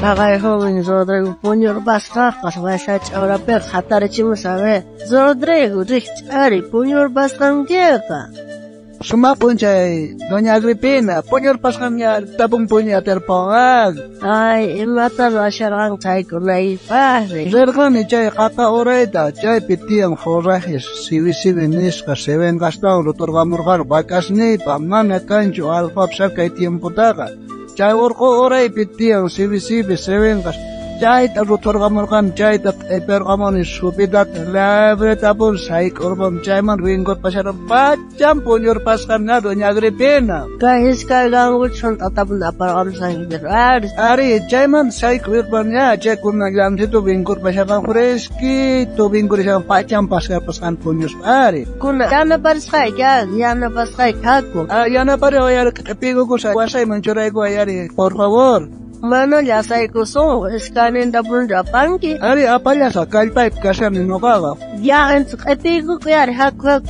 Paqay joven Rodrigo puñurpasqaqa wasach'awrapiqa hatarichimusaq. Rodrigo, rikch'ari puñurpasqankiqa. Sumaq p'unchay, doña Agripina, puñurpasqanña tapun puñatirpaqan. Ay, imata ruwasharqan chaykunaypaqri. Rirqani chay qaqa urayta, chaypi tiyan forrajes sibi sibi nisqa sibenqastawan ruturqamurqani wakasniypa, mana kanchu alfapsa kay tiempotaqa. Chay urqu uraypi tiyan sibi sibi sibenqas, chayta ruturqamurqani, chayta q'ipirqamuni supitata libretapuni sayk'urpani, chayman rinkurpasharqani pachan puñurpasqani doña Agripina. Kay iskay gangucha hunt'atapuni aparqamusqanki ari. Ari, chayman sayk'urpani chay kunan llamsitu vinkurpasharqani fresquito vinkurisharqani pachan paskarpasqani puñuspa ari. Kunan yanaparisqayki ari, yanapasqayki haku. Ah, yanapariway ari, q'ipiykukusaq wasayman churaykuway ari, por favor. Mana llasaykusun, iskaynintapuni apanki. Ari, apallasaq, kallpaypi kashani noqaqa. Ya, entonces q'ipiykukuy ari, haku haku.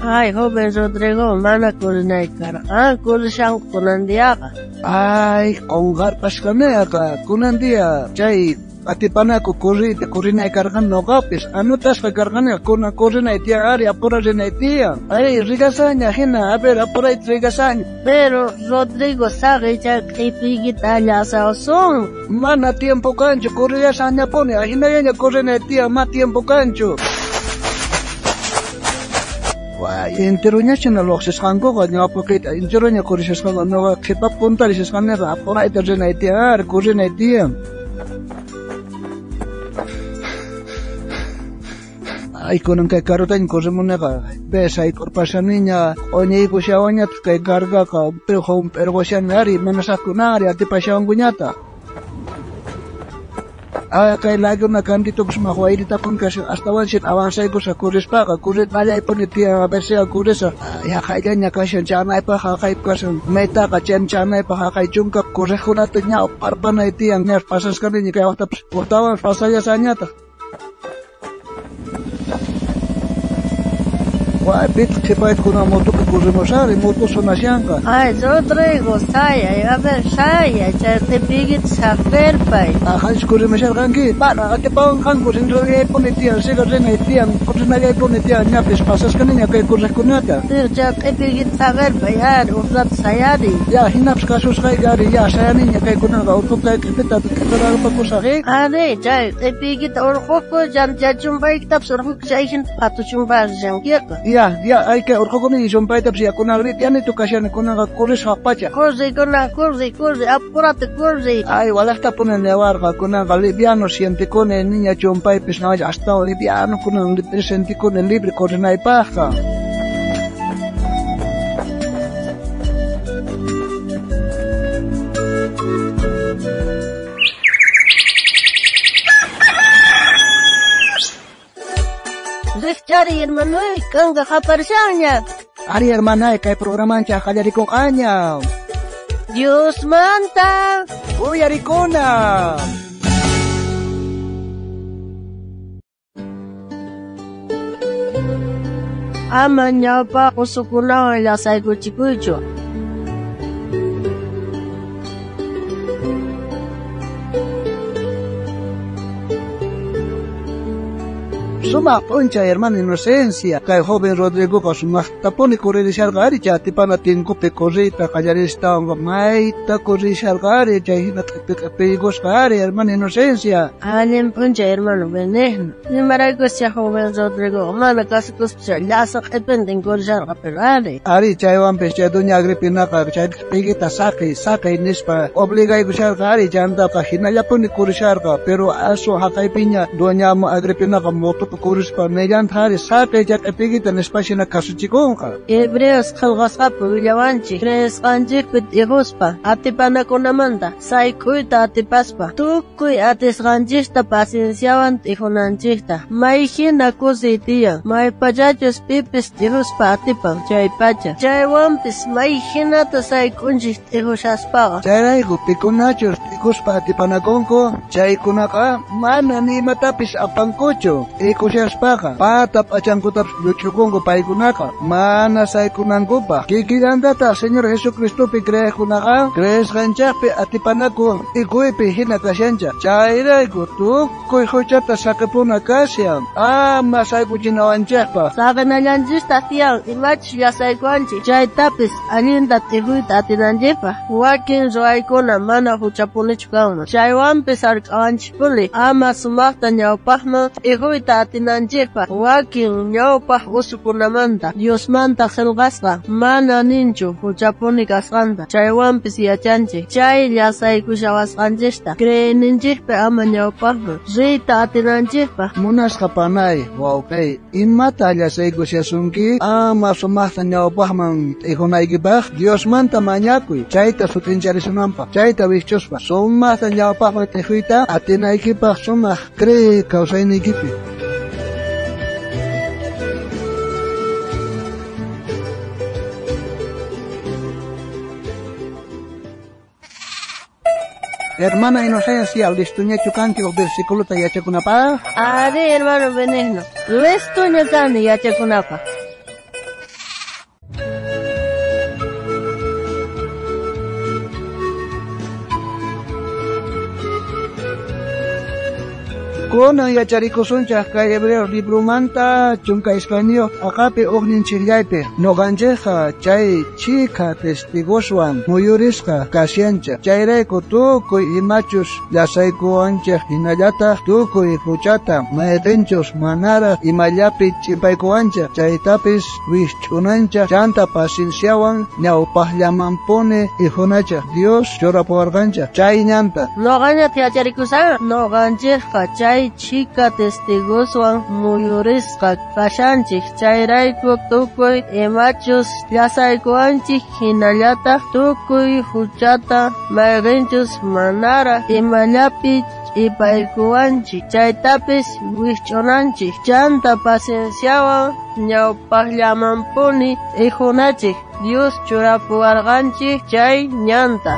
Ay, joven Rodrigo, mana kurinayki karqan, kurishanku kunan diaqa. Ay, qunqarpasqaniqa, kunan día chay atipanaku corriyta corrinay karqan noqapis, anotasqa karqani kunan corrinay tiyan ari, apurarinay tiyan. Ari, rigasaña hina, a ver, apurayta rigasaña. Pero, Rodrigo, saqey chay q'ipiykita llasawasun. Mana tiempo kanchu, corrillasañapuni, ahinallaña corrinay tiyan, ma tiempo kanchu. Way, enteroñachina lluqsisqankuqa ñawpaqita, enteroña corrishasqanku, noqa qhipa puntarisqaniqa apurayta rinay tiyan, ari, corrinay tiyan. Ay, kunan kay karutaña corrimuniqa, sayk'urpashaniña, q'uñiykushawanñataq kay cargaqa, pero hump'irqushani ari, manasaqkuna ari, atipashawankuñataq. Ay, kay laguna kantitupas maj wayritapuni kashan, astawanshi avanzaykusaq corrispaqa, corrinallaypuni tiyan, a ver si corrisaq. Yaqhayllaña kashan, chanaypaq haqaypi kashan, maytaqa chan chanaypaq haqay chunka corriqkunata ñawparpanay tiyan, ña pasasqaniña kay waqtapas, waqtawan pasallasañataq. Way, pitaq qhipayta kunan motopi corrimusari, moto sonashanqa. Ay, Rodrigo, sayay, a ver, sayay, chay q'ipiykita saqirpay. Qanchis corrimusharqanki, mana atipawanqanku, rinrallaypuni tiyan, siga rinay tiyan, corrinallaypuni tiyan, ñapis pasasqaniña kay corriqkunata. Pero chay q'ipiykita saqirpay, ari, uj rato sayariy. Ya, hinapis kasusqayki ari, ya, sayaniña kaykunaqa, ututay q'ipita q'ipirarpakusaq, Ari, chay q'ipiykita urqukuy, chay chumpaykitapas urqukuy, chay hinata patuchunpashankiqa. Ya, ya, hay que urqukuni llumpaytapas yakunaqri tiyanitu kashani kunanqa corrisaq pacha. Corri, kunan, corri, corri, apurate, corri. Ay, walaqtapuni niwarqa, kunanqa liviano sientikuni, niña chumpaypis nawalla astawan liviano kunan sentikuni libre corrinaypaqqa. Rikchari, hermanoy, kanqa qaparishanña. Ari, hermanay, kay programanchaq qallarikunqaña. Diosmanta. Uyarikuna. Ama ñawpa usukunawan llasaykuchikuychu. Sumaq p'unchay, hermana Inocencia. Kay joven Rodrigoqa sumaqtapuni correrisharqa ari, chay atipana tinkupi corriyta qallaristawan mayta corrisharqa ari, chay hina q'ipiykusqa ari, hermana Inocencia. Allin p'unchay, hermano Benigno. Imaraykus chay joven Rodrigo mana kasukuspa llasa q'ipintin corrisharqa, pero ari. Ari, chaywanpis chay doña Agripinaqa chay q'ipikita saqey, saqey nispa obligaykusharqa ari, chantaqa hinallapuni corrisharqa, pero asu haqaypiña doña Agripinaqa motopi T'ukurispa nillantari saqey chay q'ipikita nispashina kasuchikunqa. Hebreos qillqasqapi willawanchik creesqanchikpi t'ijuspa atipanakunamanta sayk'uyta atipaspa tukuy atisqanchikta pacienciawan t'ijunanchikta. May hina kusiy tiyan maypachachus pipis t'ijuspa atipan chaypacha. Chaywanpis may hinata sayk'unchik t'ijushaspaqa. Chayrayku pikunachus t'ikuspa atipanakunku chaykunaqa mana ni imatapis apankuchu. T'ikushaspaqa pata p'achankutapis lluch'ukunku paykunaqa mana saykunankupaq. Kikillantataq Señor Jesucristopi creejkunaqa creesqanchikpi atipanaku t'ikuypi hina kashanchik. Chayrayku tukuy huchata saqipuna kashan ama saykuchinawanchikpaq. Saqinallanchikta tiyan imachus llasaykuwanchik chaytapis allinta t'ikuyta atinanchikpaq. Wakin ruwaykuna mana huchapunichu kanman. Chaywanpis hark'awanchikpuni ama sumaqta ñawpaqman t'ikuyta atinanchikpaq. Wakin ñawpaq usukunamanta Diosmanta qillqasqa mana ninchu huchapuni kasqanta. Chaywanpis yachanchik chay llasaykushawasqanchikta creeyninchikpi ama ñawpaqman riyta atinanchikpaq. Munasqa panay wawqey, imata llasaykushasunki ama sumaqta ñawpaqman t'ijunaykipaq Diosmanta mañakuy chayta sut'incharisunanpaq chayta wischuspa sumaqta ñawpaqman t'ijuyta atinaykipaq sumaq cree kawsayninkipi. Hermana Inocencia, listuñachu kanki uj versículota yachakunapaq? Ari, hermano Benigno, listuña kani yachakunapaq. Kunan yacharikusunchaq kay Hebreos libromanta 12 aqapi ujnin chillaypi. Noqanchikqa chay chhika testigoswan muyurisqa kashanchik. Chayrayku tukuy imachus llasaykuwanchik hinallataq tukuy huchata mayqinchus manaraq imallapi ch'ipaykuwanchik chaytapis wisch'unanchik chanta pacienciawan ñawpaqllamanpuni ijunachik Dios churapuwarqanchik chay ñanta. Noqañataq yacharikusaq noqanchikqa chay chhika testigoswan muyurisqa kashanchik. Chayrayku tukuy imachus llasaykuwanchik hinallataq tukuy huchata mayqinchus manaraq imallapi ch'ipaykuwanchik chaytapis wisch'unanchik chanta pacienciawan ñawpaqllamanpuni t'ijunachik Dios churapuwarqanchik chay ñanta.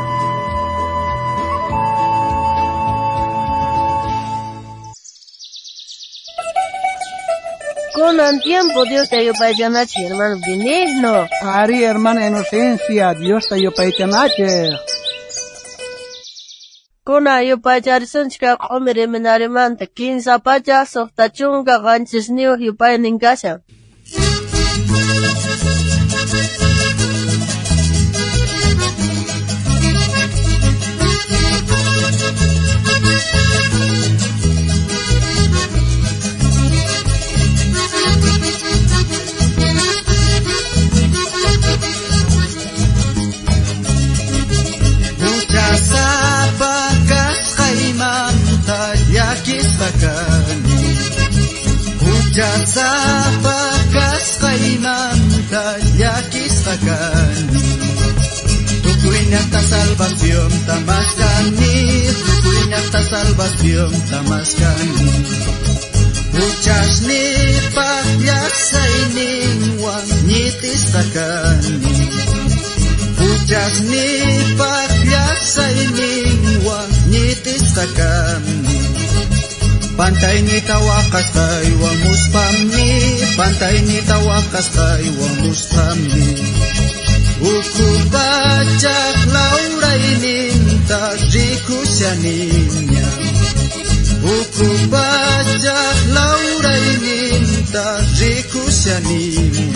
Kunan tiempo Diosta yupaychanachik, hermano Benigno. Ari, hermana Inocencia, Diosta yupaychanachik. Kunan yupaycharisunchik kay q'umir iminarimanta 367 yupaynin kashan. Huchasapa kasqaymanta llakisqa kani. Tukuyñata salvacionta maskani, tukuyñata salvacionta maskani. Huchasnipaq llasayninwan ñitisqa kani. Huchasnipaq llasayninwan ñitisqa kani. Pantaynita waqasqaywan muspami, pantaynita waqasqaywan muspami. Ukhu pachaq lawrayninta rikushaniña. Ukhu pachaq lawrayninta rikushaniña.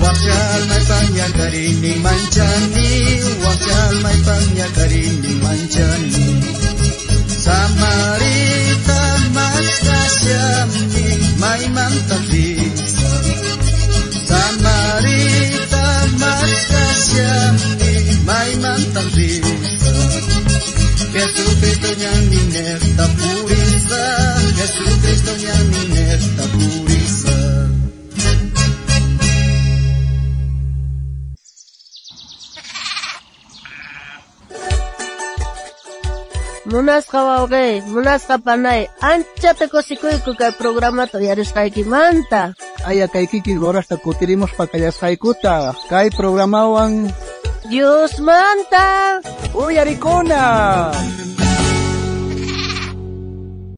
Waqchalmaypaq ñak'ariynin manchani, waqchalmaypaq ñak'ariynin manchani. Samarita maskashani maymanta risa. Samarita maskashani maymanta risa. Jesucristo ñanninejta purisa, Jesucristo ñanninejta. Munasqa wawqi, munasqa panay, anchata kusikuyku kay programata uyarisqaykimanta. Aya kay kikin horasta kutirimuspa kallasqaykuta kay programawan Diosmanta uyarikuna.